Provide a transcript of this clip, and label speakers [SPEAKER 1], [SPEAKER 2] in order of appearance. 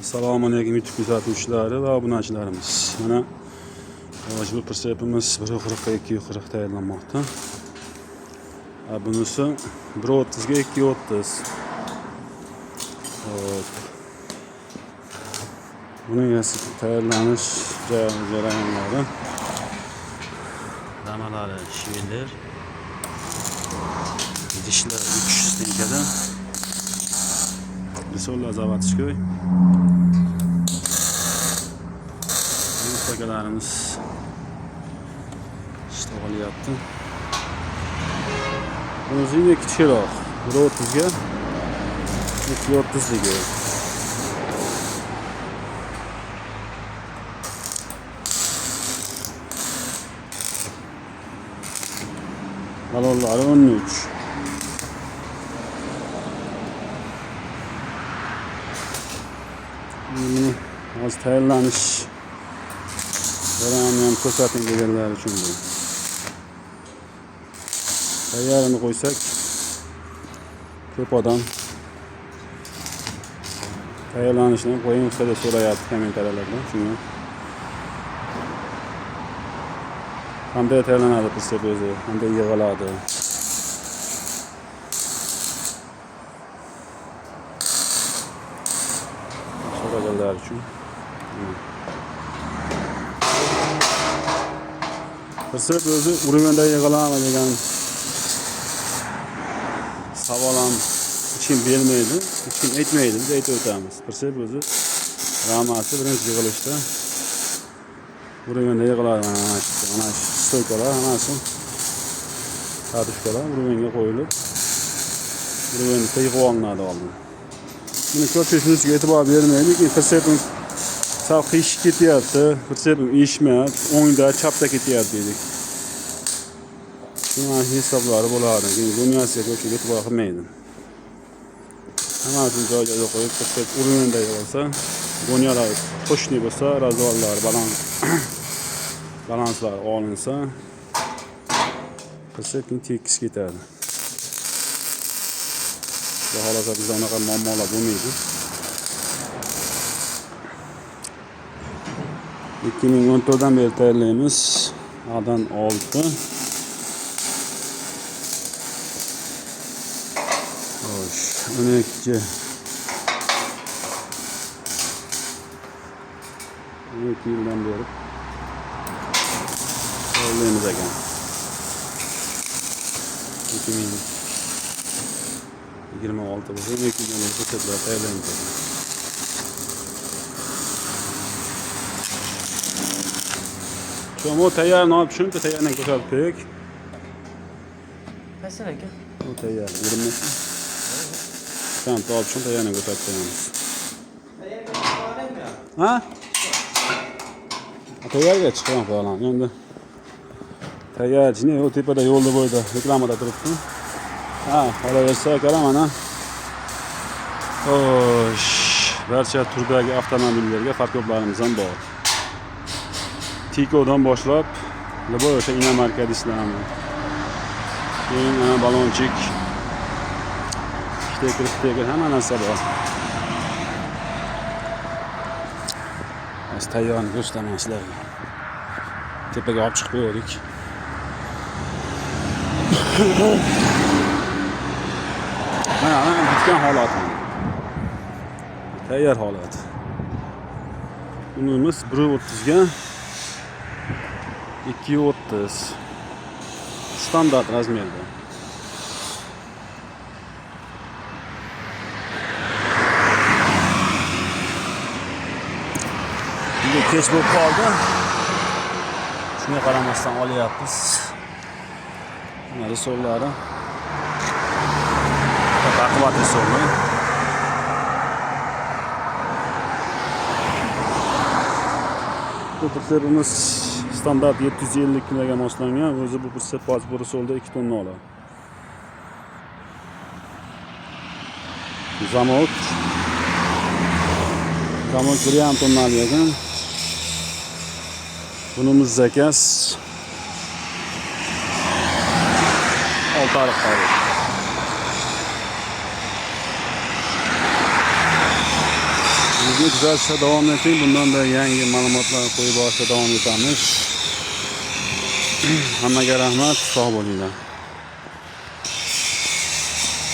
[SPEAKER 1] Assalomu alaykum YouTube kuzatuvchilari va obunachilarimiz. Mana bu pritsepimiz 1.40 ga 2.40 tayyorlanmoqda. Bunisi 1.30 ga 2.30. Hop. Buning tayyorlanish jarayonlari. Ramalari şiveler. Dishlar 3 stenkada. Risollar заводской. Ustakalarimiz ishlab olyapti. Bunisi yine kichikroq. 1.30 ga 2.30ligi. Balonlari 13. Buni hozir tayyorlanish jarayonini ham ko'rsating deganlar uchun bu. Tayyorini qo'ysak ko'p odam tayyorlanishini qo'ying usta deb so'rayapti kommentariyalarda. Shunga qanday tayyorlanadi pritsep o'zi, qanday yig'iladi. So'raganlar uchun. Pritsep o'zi urovenda yig'iladimi degan savol ham hech kim bermaydi, hech kim aytmaydi, biz aytib o'tamiz. Pritsep o'zi ramasi birinchi yig'ilishda urovenda yig'iladi. Mana shu stoykalar hammasi kadushkalar urovenga qo'yilib, urovenda yig'ib olinadi oldin. Buni ko'pchilik shunisiga e'tibor bermaydi, lekin pritsepim sal qiyshiq ketyapti, pritsepim eshmayapti, o'ngda, chapda ketyapti dedik. Shuni hisoblari bo'ladi. Keyin dunyosiga ko'pchilik e'tibor qilmaydi. Hammasini joy joyiga qo'yib, pritsep urovenda yig'ilsa, go'nyalar точный bo'lsa, razvollar balanslar olinsa, pritsep keyin tekis ketadi. Xudo xohlasa bizda unaqa muammolar bo'lmaydi. 2014 dan beri tayyorlaymiz. Adan 6. Xo'sh, 12. 12 yildan beri tayyorlaymiz ekan. 2026 bo'lsa, 12 yildan beri pritseplar tayyorlaymiz ekan. Shu bu tayyorni olib tushun, tayyorni ko'rsatib qo'yik.
[SPEAKER 2] Qaysi aka?
[SPEAKER 1] Bu tayyor, ko'rinmayapti. Tamam, olib tushun, tayyorni ko'rsatib qo'yamiz. Ha? Tayyorga chiqaman falan. Endi tayyor, u tepada yo'lda bo'yida reklamada turibdi. Ha, qolaversa akalar mana. Xo'sh, barcha turdagi avtomobillarga farkoplarimiz ham bor. Tikodan boshlab, любой o'sha inomarka deysizlarmi? Keyin ana balonchik, shteker, hamma narsa bor. Hozir tayyorni ko'rsataman sizlarga. Tepaga olib chiqib qo'ydik. Mana bitgan holat mana. Tayyor holat. Bunimiz 1.30 ga 2.30. Standart razmerda. Juda kech bo'lib qoldi. Shunga qaramasdan olyapmiz. Mana risollari. Baquvvat risolli. Bu pritsepimiz standart 750 kiloga moslangan. O'zi bu pritsep hozir bu risolda 2 tonna oladi. Zamok. Zamok 1,5 tonnalik ekan. Bunimiz zakaz. 6 ariq qoldi. Bizni kuzatishda davom eting. Bundan da yangi ma'lumotlar qo'yib borishda davom etamiz. Hammaga rahmat, sog' bo'linglar.